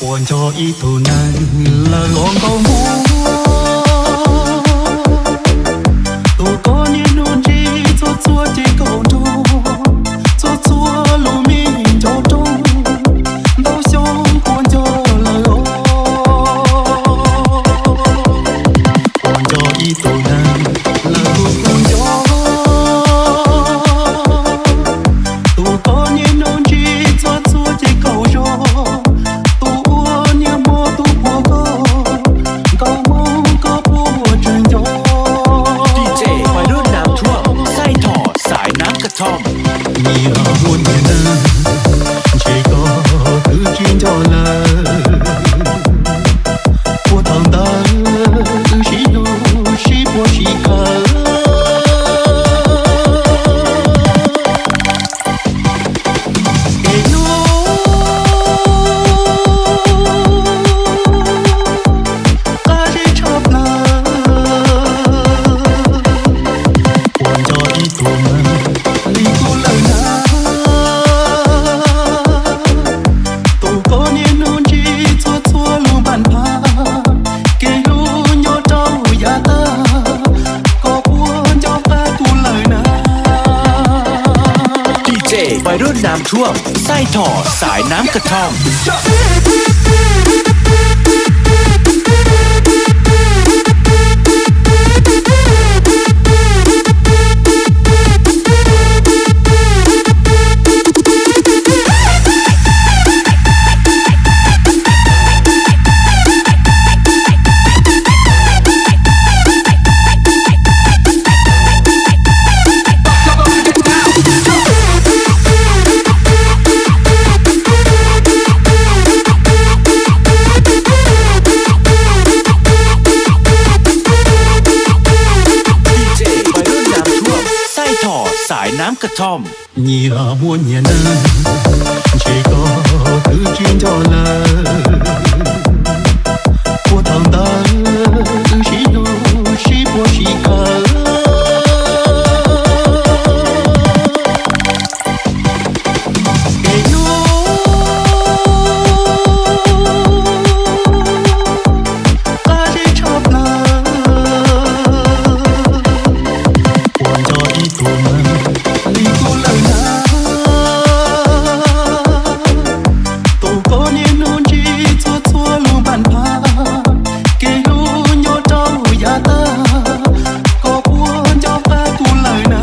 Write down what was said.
Puas nco ib tug neeg lawm los nkaus muag, tus koj niaj hnub ntsib txhua txhua ces kaum nrog, txhua txhua lus me nco rooj, ntau xyoo puas nco lawm os. Puas nco ib tug neeg lawm los puas nco, tus koj niaj hnub ntsib txhua txhua ces kaum zog, tus ua niaj hmo tus puag koj, nkaus muag koj puas tseem nco. DJ Fais Lub Nam Thuam, Xaij Thom, Xaiv Nab Ka Thom. Nyias muaj nyias neeg, ntshe koj twb tsis nco lawm. Puag thaum ntawd wb sib hlub sib puag sib khawm, es hnub qab zib tshaj plaws. Puas nco ib tug neeg li kuv lawm na, tus koj niaj hnub ntsib txhua txhua lub npam phaj, kev hlub nyob rau yav tag, koj puas nco qab kuv lawm na. DJ Fais Lub Nam Thuam, Xaij Thom, Xaiv Nab Ka Thom. Xaij Thom, Xaiv Nab Ka Thom. Nyias muaj nyias neeg, ntshe koj twb tsis nco lawm. Puag thaum ntawd wb sib hlub sib puag sib khawm, es hnub qab zib tshaj plaws. Puas nco ib tug neeg li kuv lawm na, tus koj niaj hnub ntsib txhua txhua lub npam phaj, kev hlub nyob rau yav tag, koj puas nco qab kuv lawm na.